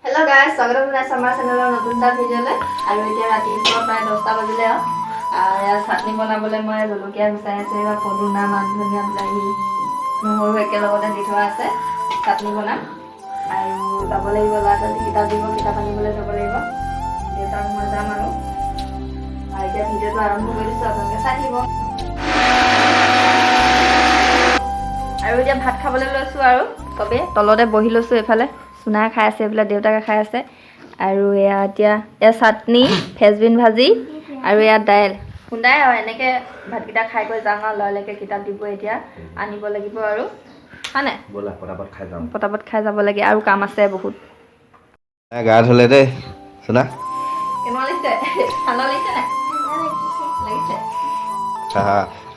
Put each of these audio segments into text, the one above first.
Hello' guys, স্বাগতম জনাইছোঁ আমাৰ চেনেলৰ নতুন এটা ভিডিঅ'লৈ। আৰু এতিয়া ৰাতিপুৱা প্ৰায় 10টা বাজিলে আৰু ইয়াত চাটনি বনাবলৈ মই জলকীয়া গুচাই আছোঁ। এইবাৰ পদুনা, মান ধনিয়া, বিলাহী, নহৰু একেলগতে দি থোৱা আছে। চাটনি বনাম আৰু যাব লাগিব। ল'ৰা ছোৱালী কিতাপ দিব, কিতাপ আনিবলৈ যাব লাগিব। দেউতাক মই যাম আৰু আৰু এতিয়া ভিডিঅ'টো আৰম্ভ কৰি দিছোঁ, আপোনালোকে চাই থাকিব। আৰু এতিয়া ভাত খাবলৈ লৈছোঁ আৰু চবেই তলতে বহি লৈছোঁ। এইফালে চুনাই খাই আছে, এইফালে দেউতাকে খাই আছে। আৰু এয়া এতিয়া এয়া চাটনি, ফ্ৰেঞ্চবিন ভাজি আৰু এয়া দাইল খুন্দাই আৰু এনেকৈ ভাতকেইটা খাই কৰি যাওঁ আৰু ল'ৰালৈকে কিতাপ দিব, এতিয়া আনিব লাগিব আৰু হয় নাই? ব'লা, পটাপট খাই যাওঁ। পটাপট খাই যাব লাগে আৰু কাম আছে বহুত। গা ধুলে দেই চুনা। কেনেকুৱা লাগিছে? ঠাণ্ডা লাগিছে নাই? লাগিছে।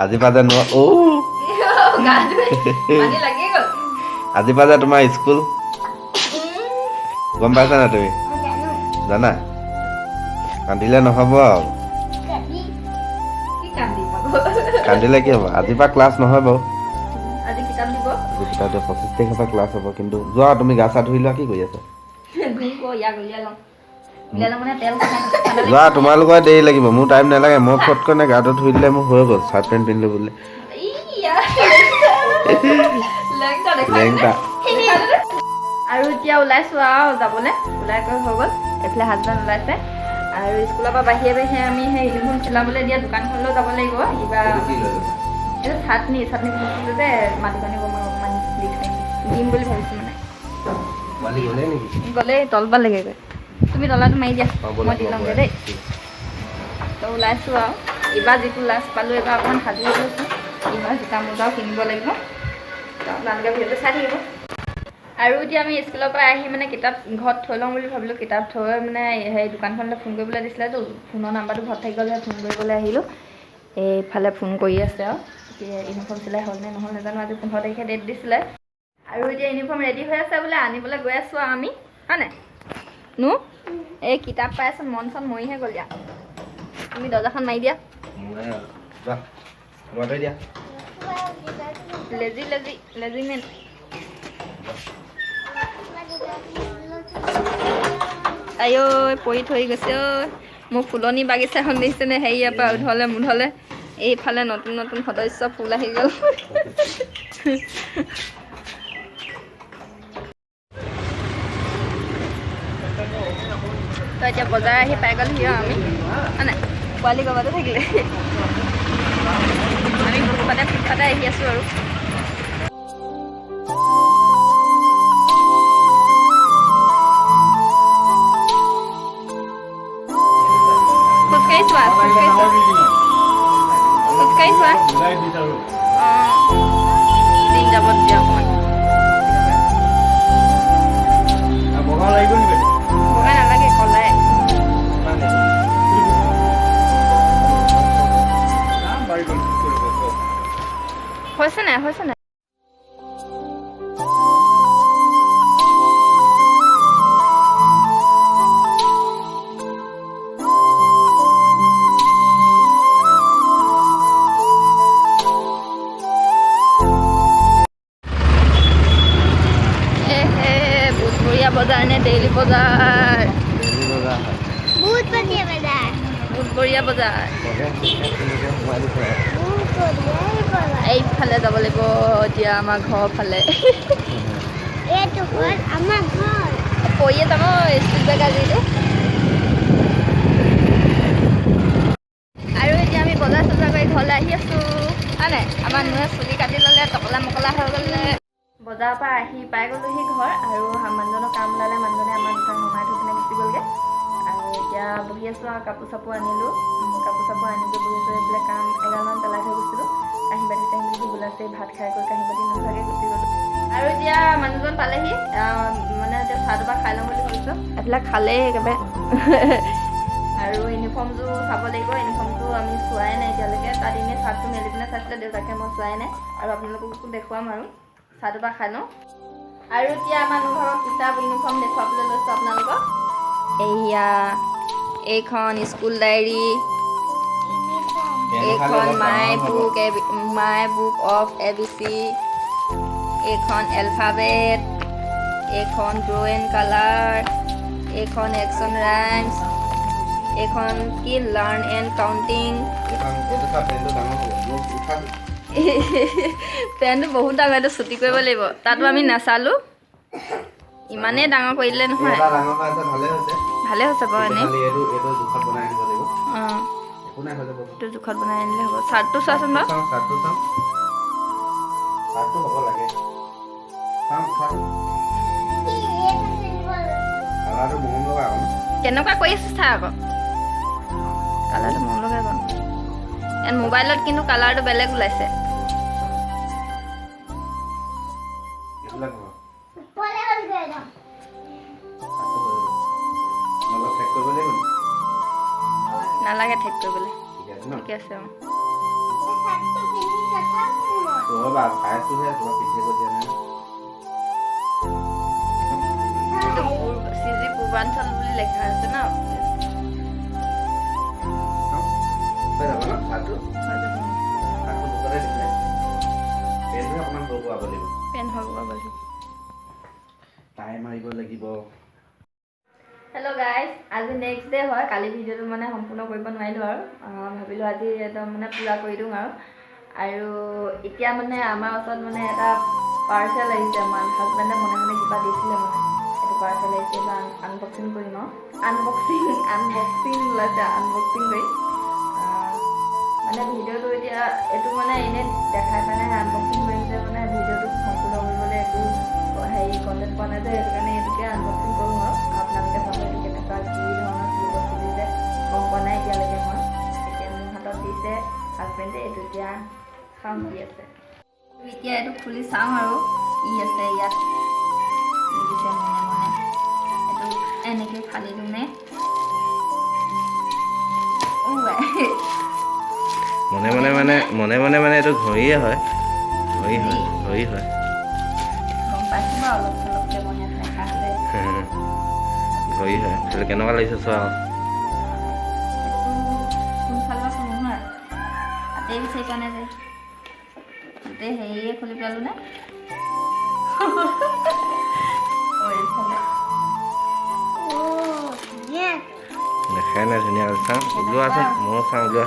আজিৰ পৰা যে অ' গা ধুই পানী লাগি গ'ল। আজিৰ পৰা যে তোমাৰ স্কুল, গম পাইছা নাই তুমি? জানা, কান্দিলে নহ'ব আৰু। কি কান্দিম আকৌ? কান্দিলে কি হ'ব? আজিৰ পৰা ক্লাছ নহয় বাৰু। আজি কিতাপ দিব। আজি কিতাপ দিব, 25 তাৰিখৰ পৰা ক্লাছ হ'ব। কিন্তু যোৱা, তুমি গা চা ধুই লোৱা। কি কৰি আছা? ধুই ইয়াক উলিয়াই লওঁ, উলিয়াই লওঁ মানে তেল খাই ঠাণ্ডা। যোৱা, তোমালোকৰ দেৰি লাগিব, মোৰ টাইম নালাগে। মই ফটকনে গাটো ধুই দিলে মোৰ হৈ গ'ল। চাৰ্ট পেণ্ট পিন্ধিলো বোলে। ইয়া, লেংটা দেখা। লেংটা। আৰু এতিয়া ওলাইছো আৰু যাবলৈ। ওলাই গৈ হৈ গ'ল। এইফালে হাজবেণ্ড ওলাইছে। আৰু স্কুলৰ পৰা বাহিৰে বাহিৰে আমি সেই ইউনিফৰ্ম চিলাবলৈ দিয়া দোকানখনলৈও যাব লাগিব। কিবা এইটো চাটনি, চাটনি বস্তুটো যে মাটিকণি মই অকণমান দিম বুলি ভাবিছোঁ মানে। পোৱালি গ'লেই নেকি? গ'লেই, তল পালেগৈ। তুমি তলাটো মাৰি দিয়া। অ, ব'লা, মই দি লওঁগৈ দেই। তো ওলাইছোঁ আৰু এইবাৰ যিটো লাষ্ট পালোঁ, এইবাৰ অকণমান সাজু হৈ লৈছোঁ। কি হয়, জোতা মোজাও কিনিব লাগিব। তো আপোনালোকে ভিডিঅ'টো চাই থাকিব। আৰু এতিয়া আমি স্কুলৰ পৰা আহি মানে কিতাপ ঘৰত থৈ লওঁ বুলি ভাবিলোঁ। কিতাপ থৈ মানে সেই দোকানখনলৈ ফোন কৰিবলৈ দিছিলেতো, ফোনৰ নাম্বাৰটো ঘৰত থাকি গ'ল, ফোন কৰিবলৈ আহিলোঁ। এইফালে ফোন কৰি আছে আৰু এতিয়া ইউনিফৰ্ম চিলাই হ'ল নে নহ'ল নাজানো। আজি 15 তাৰিখে ডেট দিছিলে। আৰু এতিয়া ইউনিফৰ্ম ৰেডি হৈ আছে বোলে, আনিবলৈ গৈ আছোঁ আৰু আমি, হয় নাই নো? এই কিতাপ পাই আছোঁ, মন চন মৰিহে গ'ল দিয়া। তুমি দৰ্জাখন মাৰি দিয়া। যোৱা, তোমাৰটোৱে দিয়া। Lazy lazy lazy man. আইঐ, পৰি থৈ গৈছে ঐ। মোৰ ফুলনি বাগিচাখন দেখিছেনে? হেৰিয়াৰ পৰা উধলে মুধলে এইফালে নতুন নতুন সদস্য ফুল আহি গ'ল। তো এতিয়া বজাৰ আহি পাই গ'লহি আৰু আমি, হয় নাই? পোৱালি ক'ৰবাতে থাকিলে, আমি ফুটপাতে ফুটপাতে আহি আছোঁ আৰু। খোজকাঢ়ি চোৱা, খোজকাঢ়ি চোৱা, খোজকাঢ়ি চোৱা। অঁ, দিন যাব তেতিয়া অকণমান। বগা নালাগে, কলাই। হৈছে নাই? হৈছে নাই? এহে, বুধবৰীয়া বজাৰ নে ডেইলি বজাৰ? বুধবৰীয়া বজাৰ। বুধবৰীয়া বজাৰ। এইফালে যাব লাগিব এতিয়া, আমাৰ ঘৰৰ ফালে। এইটো হ'ল আমাৰ ঘৰ। পৰিয়ে যাম ঐ, স্পীড ব্ৰেকাৰ যিটো। আৰু এতিয়া আমি বজাৰ চজাৰ কৰি ঘৰলৈ আহি আছোঁ, হয় নাই? আমাৰ নুৱে চুলি কাটি ল'লে, টকলা মকলা হৈ গ'লে। বজাৰৰ পৰা আহি পাই গ'লোহি ঘৰ। আৰু মানুহজনৰ কাম ওলালে, মানুহজনে আমাৰ দুটাক নমাই থৈ পিনে গুচি গ'লগৈ। আৰু এতিয়া বহি আছোঁ আৰু কাপোৰ চাপোৰ আনিলোঁ। কাপোৰ চাপোৰ আনি গৈ বহি আছোঁ। এইফালে কাম এগালমান পেলাই থৈ গৈছিলোঁ। কাঁহী বাতি চাহী বাতি ওলাইছে, ভাত খাই গৈ কাঁহী বাতি নোধোৱাকৈ গুচি গ'লোঁ। আৰু এতিয়া মানুহজন পালেহি, মানে এতিয়া চাহ দুপা খাই ল'ম বুলি ভাবিছোঁ। এইফালে খালেই একেবাৰে। আৰু ইউনিফৰ্মযোৰ চাব লাগিব। ইউনিফৰ্মটো আমি চোৱাই নাই এতিয়ালৈকে। তাত এনেই চাৰ্টটো মেলি পিনে চাইছিলে দেউতাকে, মই চোৱাই নাই। আৰু আপোনালোককো দেখুৱাম। আৰু চাহ দুপা খাই লওঁ। আৰু এতিয়া আমাৰ ঘৰৰ কিতাপ, ইউনিফৰ্ম দেখুৱাবলৈ লৈছোঁ আপোনালোকক। এইয়া এইখন স্কুল ডায়েৰী, এইখন my book of ABC, এইখন এলফাবেট, এইখন ড্ৰ এণ্ড কালাৰ। এইখন একশ্যন ৰাইমছ, এইখন কি লাৰ্ণ এণ্ড কাউণ্টিং। এইটো চা, পেনটো ডাঙৰ হ'ব, মোক উঠা। পেনটো বহুত ডাঙৰ, এইটো চুটি কৰিব লাগিব। তাতো আমি নাচালোঁ, ইমানেই ডাঙৰ কৰি দিলে নহয়। এটা ডাঙৰ হৈ আছে, ভালে হৈছে। ভালে হৈছে বাৰু এনেই। খালি এইটো জোখত বনাই আনিব লাগিব। অঁ। একো নাই, হৈ যাব। এইটো জোখত বনাই আনিলে হ'ব। চাৰ্টটো চোৱাচোন বাৰু। চাওঁ, চাৰ্টটো চাওঁ। চাৰ্টটো হ'ব লাগে। চাওঁ, উঠা। কি এইটো পিন্ধিব লৈছো। কালাৰটো মৰম লগা আকৌ ন? কেনেকুৱা কৰি আছে চা আকৌ। কালাৰটো মৰম লগাই বাৰু। ইয়াত মোবাইলত কিন্তু কালাৰটো বেলেগ ওলাইছে। এইবিলাক হ'ব। ওপৰলে গ'লগৈ একদম। চাৰ্টটো হৈ যাব। অলপ ঠেক কৰিব লাগিব নি? নালাগে ঠেক কৰিবলৈ। ঠিকে আছে ন? ঠিকে আছে, অঁ। এই চাৰ্টটো পিন্ধি নাথাকো মই। ৰ'বা, চাইছোহে, তোমাক পিন্ধিব দিয়া নাই। এইটো চি জি পূৰ্বাঞ্চল বুলি লেখা আছে ন? চাওঁ, হৈ যাব ন চাৰ্টটো? হৈ যাব। চাৰ্টটো জোখতে দিছে। পেণ্টটোহে অকণমান সৰু কৰাব লাগিব। পেন সৰু কৰিব লাগিব। টাই মাৰিব লাগিব। হেল্ল' গাইজ, আজি নেক্সট ডে হয়। কালি ভিডিঅ'টো মানে সম্পূৰ্ণ কৰিব নোৱাৰিলোঁ আৰু ভাবিলোঁ আজি একদম মানে পূৰা কৰি দিওঁ আৰু। আৰু এতিয়া মানে আমাৰ ওচৰত মানে এটা পাৰ্চেল আহিছে। আমাৰ হাজবেণ্ডে মনে মনে কিবা দিছিলে, মানে এইটো পাৰ্চেল আহিছে। এইটো আনবক্সিং কৰিম আৰু। আনবক্সিং ওলাইছে, আনবক্সিং কৰিম। মানে ভিডিঅ'টো এতিয়া এইটো মানে এনেই দেখাই পেলাই আনবক্সিং কৰিম যে, মানে ভিডিঅ'টো সম্পূৰ্ণ কৰিবলৈ একো হেৰি কণ্টেণ্ট পোৱা নাই যে, সেইটো কাৰণে এইটোকে আনবক্সিং কৰোঁ আৰু আপোনালোকে চাব এইটো কেনেকুৱা, কি ধৰণৰ, কি বস্তু দিছে গম পোৱা নাই এতিয়ালৈকে মই। এতিয়া মোৰ হাতত দিছে হাজবেণ্ডে এইটো। এতিয়া চাওঁ কি আছে। এতিয়া এইটো খুলি চাওঁ আৰু কি আছে ইয়াত, কি দিছে মনে মনে। এইটো এনেকৈ ফালি দিওঁ নে? অ' আই। মনে মনে মানে, মনে মনে মানে এইটো ঘড়ীয়ে হয়, ঘড়ী হয়, ঘড়ী হয়। গম পাইছোঁ বাৰু অলপ চলপকৈ, মই ইয়াত লেখা আছে। ঘড়ী হয়। খালি কেনেকুৱা লাগিছে চোৱা আকৌ। এইটো কোনফালৰ পৰা খোলো নহয়, হাতেই বিচাৰি পোৱা নাই যে। গোটেই হেৰিয়ে খুলি পেলালোঁ নে? অ' এইফালে। অ' ধুনীয়া। দেখাই নাই, ধুনীয়া। চাওঁ, ওলোৱাচোন, ময়ো চাওঁ, ওলোৱা।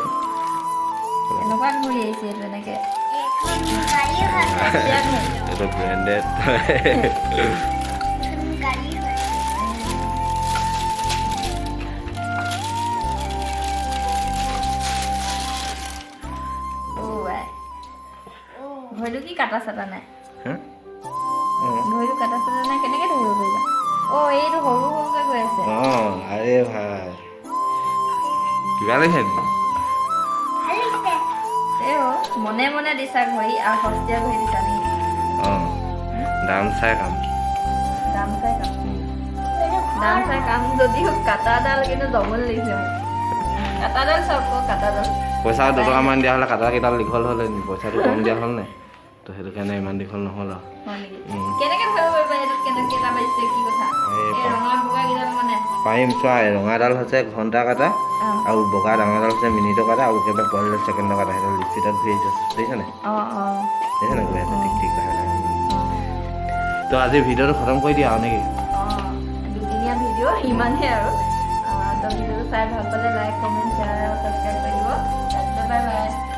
এনেকুৱা ঘড়ী আহিছে এইটো এনেকৈ। এইখন গাড়ী হয়। সস্তীয়া ঘড়ী। এইটো ব্ৰেণ্ডেড। এইখন গাড়ী হয়। অ' আই। অ' ঘড়ীটো কি কাটা চাটা নাই? হা। ঘড়ীটো কাটা চাটা নাই, কেনেকৈ ধৰিব পাৰিবা? অ' এইটো সৰু সৰুকৈ গৈ আছে। অঁ, আৰে ভাই, কিবা লাগিছে নি? ভাল লাগিছে। এই অ' মনে মনে দিছা ঘড়ী আৰু সস্তীয়া ঘড়ী দিছা নেকি? অঁ, দাম চাই কাম। দাম চাই কাম। এইটো দাম ঘৰ। চাই কাম যদিও কাটাডাল কিন্তু জমনি লাগিছে মোক। কাটাডাল চাওক আকৌ, কাটাডাল। পইচা 2 টকামান দিয়া হ'লে কাটা কেইডাল দীঘল হ'লে নি? পইচাটো কম দিয়া হ'ল নাই তো, সেইটো কাৰণে ইমান দীঘল নহ'ল আৰু। হয় নেকি? উম। কেনেকে ধৰিব পাৰিবা এইটোত কেনেকে কেইটা বাজিছে, কি কথা? এই এই ৰঙা বগা কেইডাল মানে পাৰিম, চোৱা। এই ৰঙাডাল হৈছে ঘণ্টা কাটা আৰু বগা ডাঙৰডাল হৈছে মিনিটৰ কাটা আৰু একেবাৰে পোৱালিডাল ছেকেণ্ডৰ কাটা। সেইডাল স্পীডত ঘূৰি আহিছে, দেখিছা নাই? অঁ। দেখিছা নাই, গৈ আছে টিক টিক লাহে লাহে। তো আজি ভিডিঅ'টো খতম কৰি দিয়া আৰু নেকি? অঁ, দুদিনীয়া ভিডিঅ' ইমানেই আৰু। তো ভিডিঅ'টো চাই ভাল পালে লাইক, কমেণ্ট, শ্বেয়াৰ আৰু ছাবস্ক্ৰাইব কৰি দিব। তাৰপিছত বাই বাই।